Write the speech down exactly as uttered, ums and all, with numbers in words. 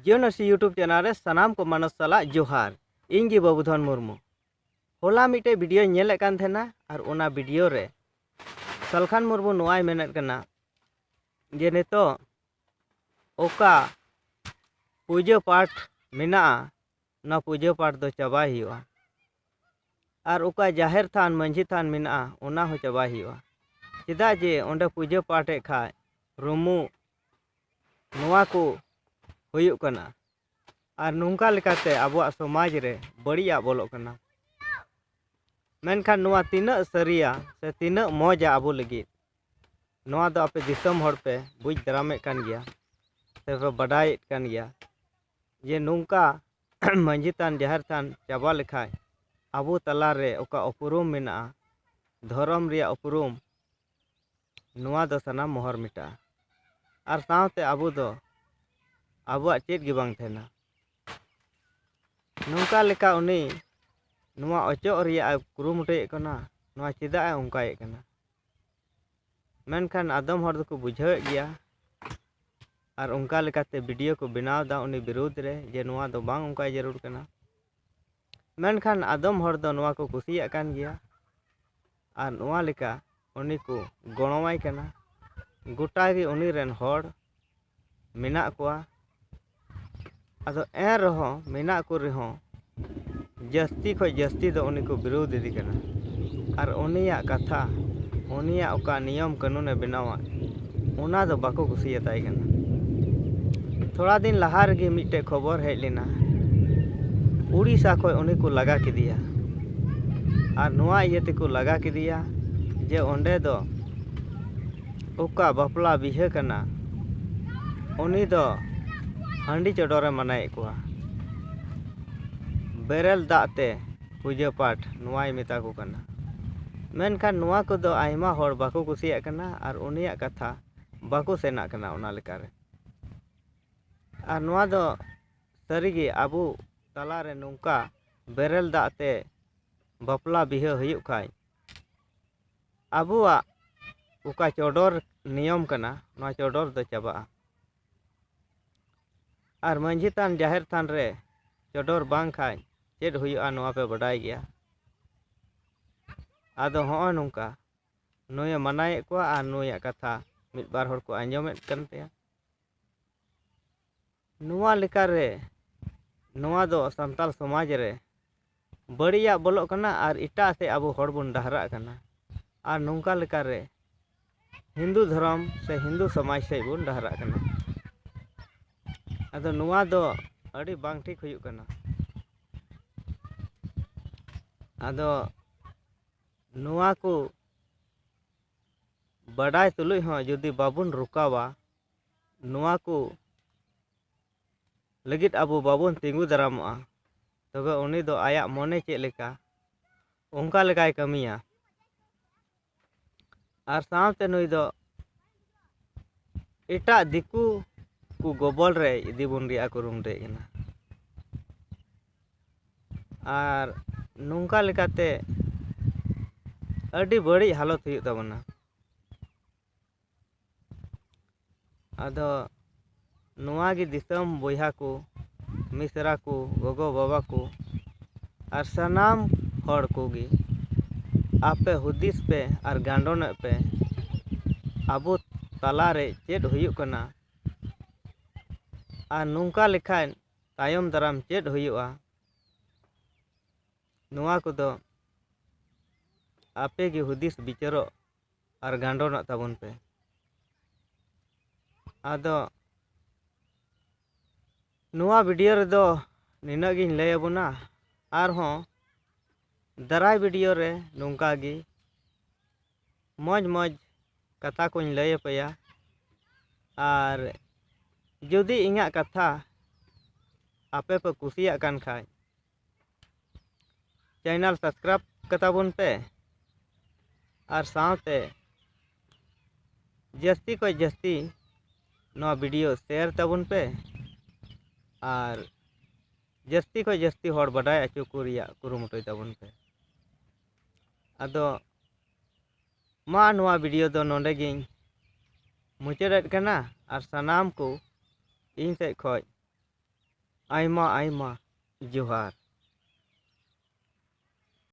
Jio Narsi YouTube channel ᱨᱮ ᱥᱟᱱᱟᱢ ᱠᱚ ᱢᱟᱱᱚᱥ ᱥᱟᱞᱟᱜ ᱡᱚᱦᱟᱨ᱾ ᱤᱧ ᱜᱮ ᱵᱟᱹᱵᱩᱫᱷᱚᱱ ᱢᱩᱨᱢᱩ᱾ ᱦᱚᱞᱟ ᱢᱤᱫᱴᱮᱡ ᱵᱷᱤᱰᱤᱭᱳᱧ ᱧᱮᱞᱮᱫ ᱠᱟᱱ ᱛᱟᱦᱮᱱᱟ, ᱟᱨ ᱚᱱᱟ ᱵᱷᱤᱰᱤᱭᱳ ᱨᱮ ᱥᱟᱞᱠᱷᱟᱱ ᱢᱩᱨᱢᱩ ᱱᱚᱣᱟᱭ ᱢᱮᱱᱮᱫ ᱠᱟᱱᱟ ᱡᱮ ᱱᱤᱛᱚᱜ ᱚᱠᱟ ᱯᱩᱡᱟᱹ ᱯᱟᱴ ᱢᱮᱱᱟᱜᱼᱟ, ᱚᱱᱟ ᱯᱩᱡᱟᱹ ᱯᱟᱴ ᱫᱚ ᱪᱟᱵᱟᱭ ᱦᱩᱭᱩᱜᱼᱟ᱾ ᱟᱨ ᱚᱠᱟ ᱡᱟᱦᱮᱨ ᱛᱷᱟᱱ, ᱢᱟᱹᱡᱷᱤ ᱛᱷᱟᱱ ᱢᱮᱱᱟᱜᱼᱟ, ᱚᱱᱟ ᱦᱚᱸ ᱪᱟᱵᱟᱭ ᱦᱩᱭᱩᱜᱼᱟ᱾ ᱪᱮᱫᱟᱜ ᱡᱮ ᱚᱸᱰᱮ ᱯᱩᱡᱟᱹ ᱯᱟᱴᱮᱫ ᱠᱷᱟᱡ ᱨᱩᱢᱩᱜ, ᱱᱚᱣᱟ ᱠᱚ ᱦᱩᱭᱩᱜ ᱠᱟᱱᱟ᱾ ᱟᱨ ᱱᱚᱝᱠᱟ ᱞᱮᱠᱟᱛᱮ ᱟᱵᱚᱣᱟᱜ ᱥᱚᱢᱟᱡᱽ ᱨᱮ ᱵᱟᱹᱲᱤᱡᱟᱜ ᱵᱚᱞᱚᱜ ᱠᱟᱱᱟ᱾ ᱢᱮᱱᱠᱷᱟᱱ ᱱᱚᱣᱟ ᱛᱤᱱᱟᱹᱜ ᱥᱟᱹᱨᱤᱭᱟ ᱥᱮ ᱛᱤᱱᱟᱹᱜ ᱢᱚᱡᱟ ᱟᱵᱚ ᱞᱟᱹᱜᱤᱫ, ᱱᱚᱣᱟ ᱫᱚ ᱟᱯᱮ ᱫᱤᱥᱚᱢ ᱦᱚᱲ ᱯᱮ ᱵᱩᱡᱽ ᱫᱟᱨᱟᱢᱮᱫ ᱠᱟᱱ ᱜᱮᱭᱟ, ᱥᱮ ᱯᱮ ᱵᱟᱰᱟᱭᱮᱫ ᱠᱟᱱ ᱜᱮᱭᱟ ᱡᱮ ᱱᱚᱝᱠᱟ ᱢᱟᱹᱡᱷᱤ ᱛᱷᱟᱱ, ᱡᱟᱦᱮᱨ ᱛᱷᱟᱱ ᱪᱟᱵᱟ ᱞᱮᱠᱷᱟᱡ ᱟᱵᱚ ᱛᱟᱞᱟᱨᱮ ᱚᱠᱟ ᱩᱯᱨᱩᱢ ᱢᱮᱱᱟᱜᱼᱟ, ᱫᱷᱚᱨᱚᱢ ᱨᱮᱭᱟᱜ ᱩᱯᱨᱩᱢ, ᱱᱚᱣᱟ ᱫᱚ ᱥᱟᱱᱟᱢ ᱢᱚᱦᱚᱨ ᱢᱮᱴᱟᱜᱼᱟ᱾ ᱟᱨ ᱥᱟᱶᱛᱮ ᱟᱵᱚ ᱫᱚ ᱟᱵᱚᱣᱟᱜ ᱪᱮᱫ ᱜᱮ ᱵᱟᱝ ᱛᱟᱦᱮᱱᱟ᱾ ᱱᱚᱝᱠᱟ ᱞᱮᱠᱟ ᱩᱱᱤ ᱱᱚᱣᱟ ᱚᱪᱚᱜ ᱨᱮᱭᱟᱜ ᱮ ᱠᱩᱨᱩᱢᱩᱴᱩᱭᱮᱫ ᱠᱟᱱᱟ, ᱱᱚᱣᱟ ᱪᱮᱫᱟᱜ ᱮ ᱚᱱᱠᱟᱭᱮᱫ ᱠᱟᱱᱟ? ᱢᱮᱱᱠᱷᱟᱱ ᱟᱫᱚᱢ ᱦᱚᱲ ᱫᱚᱠᱚ ᱵᱩᱡᱷᱟᱹᱣᱮᱫ ᱜᱮᱭᱟ, ᱟᱨ ᱚᱱᱠᱟ ᱞᱮᱠᱟᱛᱮ ᱵᱷᱤᱰᱤᱭᱳ ᱠᱚ ᱵᱮᱱᱟᱣ ᱮᱫᱟ ᱩᱱᱤ ᱵᱤᱨᱩᱫᱽ ᱨᱮ, ᱡᱮ ᱱᱚᱣᱟ ᱫᱚ ᱵᱟᱝ ᱚᱱᱠᱟᱭ ᱡᱟᱹᱨᱩᱲ ᱠᱟᱱᱟ᱾ ᱢᱮᱱᱠᱷᱟᱱ ᱟᱫᱚᱢ ᱦᱚᱲ ᱫᱚ ᱱᱚᱣᱟ ᱠᱚ ᱠᱩᱥᱤᱭᱟᱜ ᱠᱟᱱ ᱜᱮᱭᱟ, ᱟᱨ ᱱᱚᱣᱟ ᱞᱮᱠᱟ ᱩᱱᱤ ᱠᱚ ᱜᱚᱲᱚᱣᱟᱭ ᱠᱟᱱᱟ᱾ ᱜᱚᱴᱟ ᱜᱮ ᱩᱱᱤ ᱨᱮᱱ ᱦᱚᱲ ᱢᱮᱱᱟᱜ ᱠᱚᱣᱟ᱾ ᱟᱫᱚ ᱮᱱ ᱨᱮᱦᱚᱸ, ᱢᱮᱱᱟᱜ ᱠᱚ ᱨᱮᱦᱚᱸ, ᱡᱟᱹᱥᱛᱤ ᱠᱷᱚᱱ ᱡᱟᱹᱥᱛᱤ ᱫᱚ ᱩᱱᱤ ᱠᱚ ᱵᱤᱨᱳᱫᱷ ᱤᱫᱤ ᱠᱟᱱᱟ᱾ ᱟᱨ ᱩᱱᱤᱭᱟᱜ ᱠᱟᱛᱷᱟ, ᱩᱱᱤᱭᱟᱜ ᱚᱠᱟ ᱱᱤᱭᱚᱢ ᱠᱟᱹᱱᱩᱱᱮ ᱵᱮᱱᱟᱣᱟ, ᱚᱱᱟ ᱫᱚ ᱵᱟᱠᱚ ᱠᱩᱥᱤᱭᱟᱛᱟᱭ ᱠᱟᱱᱟ᱾ ᱛᱷᱚᱲᱟ ᱫᱤᱱ ᱞᱟᱦᱟ ᱨᱮᱜᱮ ᱢᱤᱫᱴᱮᱡ ᱠᱷᱚᱵᱚᱨ ᱦᱮᱡ ᱞᱮᱱᱟ, ᱩᱲᱤᱥᱥᱟ ᱠᱷᱚᱱ ᱩᱱᱤ ᱠᱚ ᱞᱟᱜᱟ ᱠᱮᱫᱮᱭᱟ᱾ ᱟᱨ ᱱᱚᱣᱟ ᱤᱭᱟᱹ ᱛᱮᱠᱚ ᱞᱟᱜᱟ ᱠᱮᱫᱮᱭᱟ ᱡᱮ ᱚᱸᱰᱮ ᱫᱚ ᱚᱠᱟ ᱵᱟᱯᱞᱟ ᱵᱤᱦᱟᱹ ᱠᱟᱱᱟ, ᱩᱱᱤ ᱫᱚ ᱦᱟᱺᱰᱤ ᱪᱚᱰᱚᱨᱮ ᱢᱟᱱᱟᱭᱮᱫ ᱠᱚᱣᱟ᱾ ᱵᱮᱨᱮᱞ ᱫᱟᱜ ᱛᱮ ᱯᱩᱡᱟᱹ ᱯᱟᱴ, ᱱᱚᱣᱟᱭ ᱢᱮᱛᱟ ᱠᱚ ᱠᱟᱱᱟ᱾ ᱢᱮᱱᱠᱷᱟᱱ ᱱᱚᱣᱟ ᱠᱚᱫᱚ ᱟᱭᱢᱟ ᱦᱚᱲ ᱵᱟᱠᱚ ᱠᱩᱥᱤᱭᱟᱜ ᱠᱟᱱᱟ ᱟᱨ ᱩᱱᱤᱭᱟᱜ ᱠᱟᱛᱷᱟ ᱵᱟᱠᱚ ᱥᱮᱱᱟᱜ ᱠᱟᱱᱟ ᱚᱱᱟ ᱞᱮᱠᱟᱨᱮ᱾ ᱟᱨ ᱱᱚᱣᱟ ᱫᱚ ᱥᱟᱹᱨᱤᱜᱮ ᱟᱵᱚ ᱛᱟᱞᱟᱨᱮ ᱱᱚᱝᱠᱟ ᱵᱮᱨᱮᱞ ᱫᱟᱜ ᱛᱮ ᱵᱟᱯᱞᱟ ᱵᱤᱦᱟᱹ ᱦᱩᱭᱩᱜ ᱠᱷᱟᱡ, ᱟᱵᱚᱣᱟᱜ ᱚᱠᱟ ᱪᱚᱰᱚᱨ ᱱᱤᱭᱚᱢ ᱠᱟᱱᱟ, ᱱᱚᱣᱟ ᱪᱚᱰᱚᱨ ᱫᱚ ᱪᱟᱵᱟᱜᱼᱟ᱾ ᱟᱨ ᱢᱟᱹᱡᱷᱤ ᱛᱷᱟᱱ ᱡᱟᱦᱮᱨ ᱛᱷᱟᱱ ᱨᱮ ᱪᱚᱰᱚᱨ ᱵᱟᱝ ᱠᱷᱟᱱ ᱪᱮᱫ ᱦᱩᱭᱩᱜᱼᱟ, ᱱᱚᱣᱟ ᱯᱮ ᱵᱟᱰᱟᱭ ᱜᱮᱭᱟ᱾ ᱟᱫᱚ ᱦᱚᱸᱜᱼᱚᱭ ᱱᱚᱝᱠᱟ ᱱᱩᱭᱮ ᱢᱟᱱᱟᱭᱮᱫ ᱠᱚᱣᱟ ᱟᱨ ᱱᱩᱭᱟᱜ ᱠᱟᱛᱷᱟ ᱢᱤᱫ ᱵᱟᱨ ᱦᱚᱲ ᱠᱚ ᱟᱸᱡᱚᱢᱮᱫ ᱠᱟᱱ ᱛᱟᱭᱟ᱾ ᱱᱚᱣᱟ ᱞᱮᱠᱟᱨᱮ ᱱᱚᱣᱟ ᱫᱚ ᱥᱟᱱᱛᱟᱲ ᱥᱚᱢᱟᱡᱽ ᱨᱮ ᱵᱟᱹᱲᱤᱡᱟᱜ ᱵᱚᱞᱚᱜ ᱠᱟᱱᱟ ᱟᱨ ᱮᱴᱟᱜ ᱥᱮᱫ ᱟᱵᱚ ᱦᱚᱲ ᱵᱚᱱ ᱰᱟᱦᱨᱟᱜ ᱠᱟᱱᱟ᱾ ᱟᱨ ᱱᱚᱝᱠᱟ ᱞᱮᱠᱟᱨᱮ ᱦᱤᱱᱫᱩ ᱫᱷᱚᱨᱚᱢ ᱥᱮ ᱦᱤᱱᱫᱩ ᱥᱚᱢᱟᱡᱽ ᱥᱮᱫ ᱵᱚᱱ ᱰᱟᱦᱨᱟᱜ ᱠᱟᱱᱟ᱾ ᱟᱫᱚ ᱱᱚᱣᱟ ᱫᱚ ᱟᱹᱰᱤ ᱵᱟᱝ ᱴᱷᱤᱠ ᱦᱩᱭᱩᱜ ᱠᱟᱱᱟ᱾ ᱟᱫᱚ ᱱᱚᱣᱟ ᱠᱚ ᱵᱟᱰᱟᱭ ᱛᱩᱞᱩᱡ ᱦᱚᱸ ᱡᱩᱫᱤ ᱵᱟᱵᱚᱱ ᱨᱚᱠᱟᱣᱟ, ᱱᱚᱣᱟ ᱠᱚ ᱞᱟᱹᱜᱤᱫ ᱟᱵᱚ ᱵᱟᱵᱚᱱ ᱛᱤᱸᱜᱩ ᱫᱟᱨᱟᱢᱚᱜᱼᱟ, ᱛᱚᱵᱮ ᱩᱱᱤ ᱫᱚ ᱟᱭᱟᱜ ᱢᱚᱱᱮ ᱪᱮᱫ ᱞᱮᱠᱟ, ᱚᱱᱠᱟ ᱞᱮᱠᱟᱭ ᱠᱟᱹᱢᱤᱭᱟ᱾ ᱟᱨ ᱥᱟᱶᱛᱮ ᱱᱩᱭ ᱫᱚ ᱮᱴᱟᱜ ᱫᱤᱠᱩ ᱠᱚ ᱜᱚᱵᱚᱞ ᱨᱮ ᱤᱫᱤ ᱵᱚᱱ ᱨᱮᱭᱟᱜ ᱠᱩᱨᱩᱢᱩᱴᱩᱭᱮᱫ ᱠᱟᱱᱟ᱾ ᱟᱨ ᱱᱚᱝᱠᱟ ᱞᱮᱠᱟᱛᱮ ᱟᱹᱰᱤ ᱵᱟᱹᱲᱤᱡ ᱦᱟᱞᱚᱛ ᱦᱩᱭᱩᱜ ᱛᱟᱵᱚᱱᱟ᱾ ᱟᱫᱚ ᱱᱚᱣᱟ ᱜᱮ ᱫᱤᱥᱚᱢ ᱵᱚᱭᱦᱟ ᱠᱚ, ᱢᱤᱥᱨᱟ ᱠᱚ, ᱜᱚᱜᱚ ᱵᱟᱵᱟ ᱠᱚ ᱟᱨ ᱥᱟᱱᱟᱢ ᱦᱚᱲ ᱠᱚᱜᱮ ᱟᱯᱮ ᱦᱩᱫᱤᱥ ᱯᱮ ᱟᱨ ᱜᱟᱸᱰᱚᱱᱮᱫ ᱯᱮ, ᱟᱵᱚ ᱛᱟᱞᱟᱨᱮ ᱪᱮᱫ ᱦᱩᱭᱩᱜ ᱠᱟᱱᱟ ᱟᱨ ᱱᱚᱝᱠᱟ ᱞᱮᱠᱷᱟᱱ ᱛᱟᱭᱚᱢ ᱫᱟᱨᱟᱢ ᱪᱮᱫ ᱦᱩᱭᱩᱜᱼᱟ, ᱱᱚᱣᱟ ᱠᱚᱫᱚ ᱟᱯᱮ ᱜᱮ ᱦᱩᱫᱤᱥ ᱵᱤᱪᱟᱹᱨᱚᱜ ᱟᱨ ᱜᱟᱸᱰᱚᱱᱟᱜ ᱛᱟᱵᱚᱱ ᱯᱮ᱾ ᱟᱫᱚ ᱱᱚᱣᱟ ᱵᱷᱤᱰᱤᱭᱳ ᱨᱮᱫᱚ ᱱᱤᱱᱟᱹᱜ ᱜᱤᱧ ᱞᱟᱹᱭ ᱟᱵᱚᱱᱟ᱾ ᱟᱨᱦᱚᱸ ᱫᱟᱨᱟᱭ ᱵᱷᱤᱰᱤᱭᱳ ᱨᱮ ᱱᱚᱝᱠᱟ ᱜᱮ ᱢᱚᱡᱽ ᱢᱚᱡᱽ ᱠᱟᱛᱷᱟ ᱠᱚᱧ ᱞᱟᱹᱭ ᱟᱯᱮᱭᱟ᱾ ᱟᱨ ᱡᱩᱫᱤ ᱤᱧᱟᱹᱜ ᱠᱟᱛᱷᱟ ᱟᱯᱮ ᱯᱮ ᱠᱩᱥᱤᱭᱟᱜ ᱠᱟᱱ ᱠᱷᱟᱡ, ᱪᱮᱱᱮᱞ ᱥᱟᱵᱥᱠᱨᱟᱭᱤᱵᱽ ᱠᱟᱛᱟ ᱵᱚᱱ ᱯᱮ ᱟᱨ ᱥᱟᱶᱛᱮ ᱡᱟᱹᱥᱛᱤ ᱠᱷᱚᱱ ᱡᱟᱹᱥᱛᱤ ᱱᱚᱣᱟ ᱵᱷᱤᱰᱤᱭᱳ ᱥᱮᱭᱟᱨ ᱛᱟᱵᱚᱱ ᱯᱮ ᱟᱨ ᱡᱟᱹᱥᱛᱤ ᱠᱷᱚᱱ ᱡᱟᱹᱥᱛᱤ ᱦᱚᱲ ᱵᱟᱰᱟᱭ ᱦᱚᱪᱚ ᱠᱚ ᱨᱮᱭᱟᱜ ᱠᱩᱨᱩᱢᱩᱴᱩᱭ ᱛᱟᱵᱚᱱ ᱯᱮ᱾ ᱟᱫᱚ ᱢᱟ, ᱱᱚᱣᱟ ᱵᱷᱤᱰᱤᱭᱳ ᱫᱚ ᱱᱚᱰᱮ ᱜᱤᱧ ᱢᱩᱪᱟᱹᱫᱮᱫ ᱠᱟᱱᱟ ᱟᱨ ᱥᱟᱱᱟᱢ ᱠᱚ ᱤᱧ ᱥᱮᱫ ᱠᱷᱚᱱ ᱟᱭᱢᱟ ᱟᱭᱢᱟ ᱡᱚᱦᱟᱨ᱾